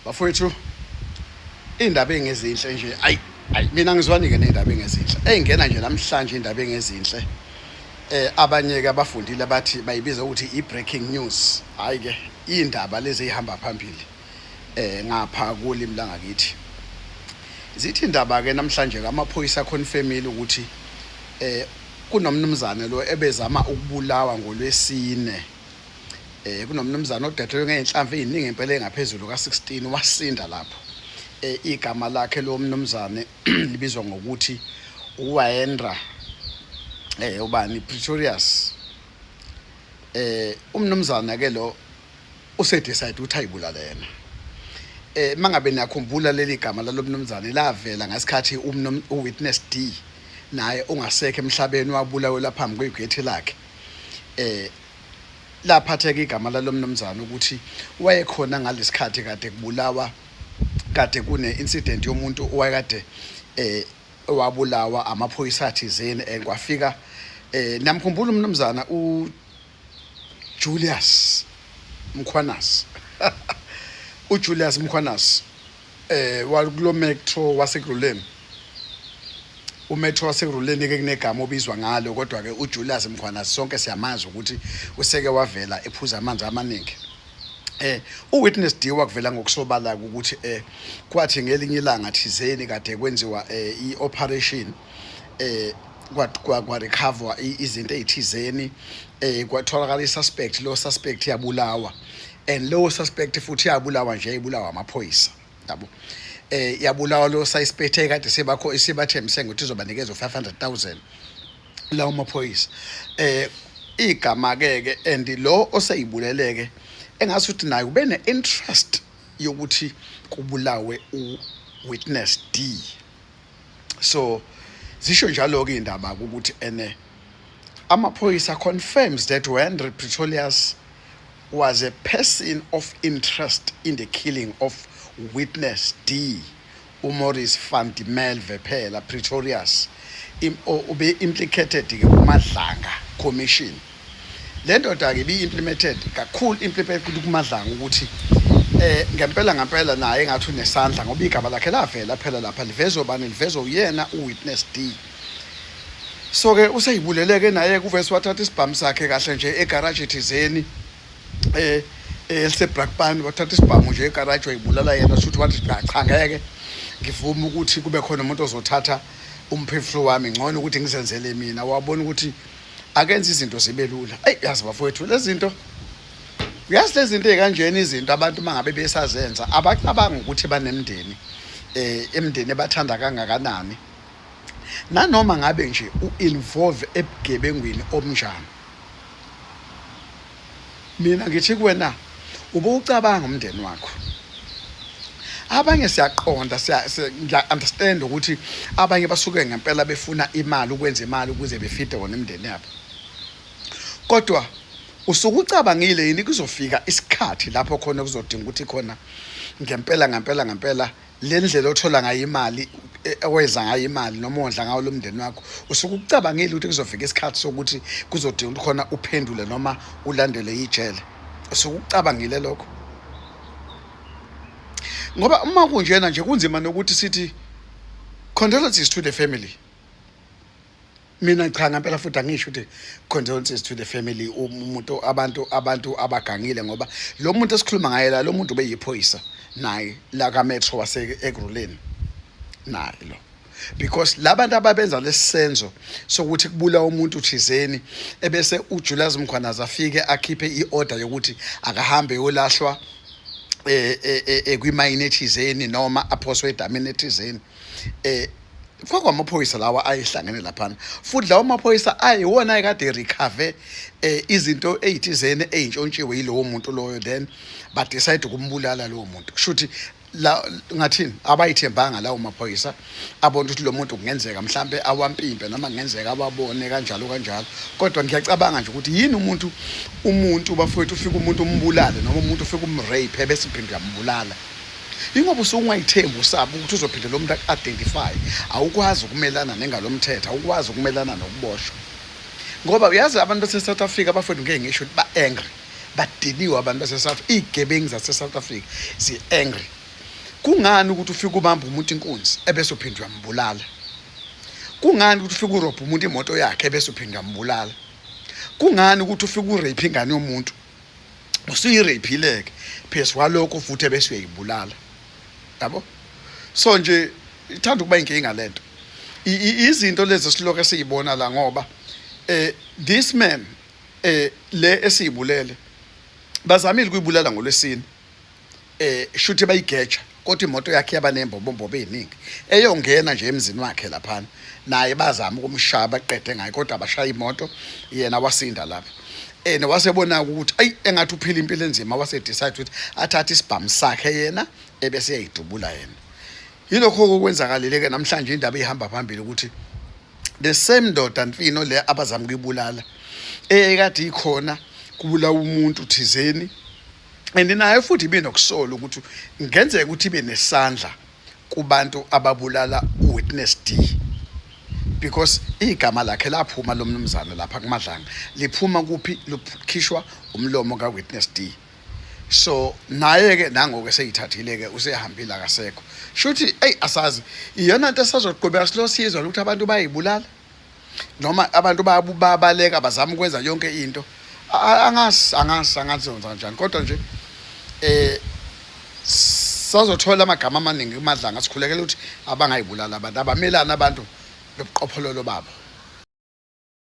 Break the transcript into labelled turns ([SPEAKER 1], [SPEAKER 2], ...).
[SPEAKER 1] Bafowethu, indaba engezinhle nje, ayi ayi, mina ngizwani ke nendaba engezinhle eyingena nje namhlanje. Indaba engezinhle, abanye ke abafundile bathi bayibiza ukuthi i-breaking news. Hayi ke, indaba lezi ezihamba phambili ngapha kulimi langakithi. Zithi indaba ke namhlanje amaphoyisa confirmile ukuthi kunomnumzane lo ebezama ukubulawa ngolwesine. Kunomnumzane odedelwe ngey'nhlamvu ey'ningi impela, engaphezulu ka-16, wasinda lapho. Igama lakhe lo mnumzane libizwa ngokuthi uWaendra ubani Pretorius. Umnumzana ke lo usedecide ukuthi ayibulale yena. Mangabe niyakhumbula, leli gama lalo mnumzane lavela ngasikhathi uWitness D naye ongasekho emhlabeni wabulawelwa phambi kwegethi lakhe. Laphatheka igama lalo mnumzane ukuthi wayekhona ngalesikhathi kade kubulawa, kade kune incident yomuntu owayekade owabulawa amaphoyisa athizeni and kwafika namkhumbula umnumzana uJulius Mkhwanazi. UJulius Mkhwanazi wakulo metro waseKurhuleni, umetro waseKurhuleni ke kunegama obizwa ngalo, kodwa ke uJulius Mkhwanazi sonke siyamazi ukuthi useke wavela ephuza amanzi amaningi. UWitness D wakuvela ngokusobala ukuthi kwathi ngelinye ilanga thizeni kade kwenziwa i-operation, kwa recover izinto ezithizeni, kwatholakala i-suspect. Lo suspect yabulawa, and lo suspect futhi yabulawa nje, ibulawa amaphoyisa yabo. Yabulawa lo suspect ekade sebakho isibathembise ukuthi izobanikeza u500,000 lawo maphoyisa. Igama ke ke and lo oseyibuleleke engasuthi naye ube ne-interest yokuthi kubulawe u-Witness D. So zisho njalo-ke indaba ukuthi ene amaphoyisa confirms that Henry Pretorius was a person of interest in the killing of Witness D. uMorris van der Merwe phela Pretorius ube implicated ke kuMadlanga Commission. Le ndoda ke ibi implemented kakhulu, implemented kuMadlanga ukuthi ngempela ngempela naye engathi unesandla, ngoba igama lakhe lavela phela lapha. Livezwe bani? Livezwe uyena uWitness D. So ke useyibuleleke naye, kuvese wathatha isibhamu sakhe kahle nje egarage thizeni eliseBrakpan, wathatha isibhamu nje egarage wayibulala yena. Shuthi wathi, "Cha, ngeke ngivume ukuthi kube khona umuntu ozothatha umphefumulo wami, ngcono ukuthi ngizenzele mina." Wabona ukuthi akenze izinto zibe lula. Eyi, yazi bafowethu, lezi zinto, uyazi, lezi zinto ey'kanjena, izinto abantu uma ngabe besazenza abacabanga ukuthi banemndeni, emndeni ebathanda kangakanani, nanoma ngabe nje u-involve ebugebengwini obunjani. Mina ngithi kuwena, ube ucabanga umndeni wakho. Abanye siyaqonda, ngiya-understand ukuthi abanye basuke ngempela befuna imali, ukwenza imali ukuze befide wona imindeni yabo, kodwa usuke ucabangile yini kuzofika isikhathi lapho khona kuzodinga ukuthi khona ngempela ngempela ngempela le ndlela othola ngayo imali, owenza ngayo imali noma ondla ngawo lo mndeni wakho, usuke ukucabangile ukuthi kuzofika isikhathi sokuthi kuzodinga ukuthi khona uphendule noma ulandele ijele? Usuke ukucabangile lokho? Ngoba uma kunjena nje kunzima nokuthi sithi condolences to the family. Mina cha, ngempela futhi angisho ukuthi condolences to the family, umuntu abantu abagangile, ngoba lo muntu esikhuluma ngaye la, lo muntu ubeyiphoyisa naye la ka metro wase Ekurhuleni naye lo, because labantu ababenza lesisenzo sokuthi kubulawa umuntu thizeni, ebese uJulius Mkhwanazi afike akhiphe iorder yokuthi akahambe yolahlwa kwimayini ethizeni noma aphoswe edamini ethizeni, kwakwamaphoyisa lawa ayehlangene laphana. Futhi lawo maphoyisa ayiwona ayekade recover izinto ey'thizeni ey'ntshontshiwe yilowo muntu loyo, then badecide ukumbulala lowo muntu. Kusho ukuthi la ngathini, abayithembanga lawo maphoyisa, abona ukuthi lo muntu kungenzeka mhlambe awampimpe noma kungenzeka awabone kanjalo kanjalo. Kodwa ngiyacabanga nje ukuthi yini umuntu bafowethu, ufika umuntu umbulale, noma umuntu ufika umrape bese uphinde uyambulala, ingoba usuke ungayithembi, usaba ukuthi uzophinde lo muntu aku-identify. Awukwazi ukumelana nengalomthetho, awukwazi ukumelana nokuboshwa, ngoba uyazi abantu base-South Africa, bafowethu, ngeke ngisho ukuthi ba-angry, badiniwe abantu base-South, iy'gebengu zase-South Africa zi-angry. Kungani ukuthi ufike ubamba umuntu inkunzi ebese uphinde uyambulala? Kungani ukuthi ufike urobha umuntu imoto yakhe ebese uphinde uyambulala? Kungani ukuthi ufike urape ingane yomuntu usuyiraphile-ke phezu kwalokho futhi ebese uyayibulala? Yabo, so nje ithanda ukuba inkinga lento, izinto lezi esilokhu esiyibona la, ngoba this man le esiyibulele bazamile ukuyibulala ngolwesine, shuthi bayigeja, kodwa imoto yakhe yaba nembobombobo eziningi eyongena nje emzini wakhe laphana. Naye bazama ukumshaya baqede ngaye, kodwa abashaya imoto, yena wasinda lapho. And wasebona ukuthi ayi, engathi uphila impilo enzima, wase decide ukuthi athathe isibhamu sakhe yena ebese eyayidubula yena. Yilokho okwenzakalile ke namhlanje. Indaba ihamba phambili ukuthi the same ndoda mfino le abazama ukuyibulala eyekade ikhona kubulawa umuntu thizeni, and naye futhi ibinokusola ukuthi ngenzeka ukuthi ibe nesandla kubantu ababulala uWitness D, because igama lakhe laphuma lomnumzana lapha kuMadlanga. Liphuma kuphi? Lukhishwa umlomo kaWitness D. So naye ke nangoke seyithathile ke, usehambile, akasekho. Shuthi ey, asazi, iyona nto esazoqhubeka silo sizwa ukuthi abantu bayibulala noma abantu bayabaleka, bazama ukwenza yonke into. Angazi, angazi, angazi zonza kanjani, kodwa nje sazothola amagama amaningi kuMadlanga. Sikhulekela ukuthi abangayibulala abantu, abamelana abantu lobuqophololo babo.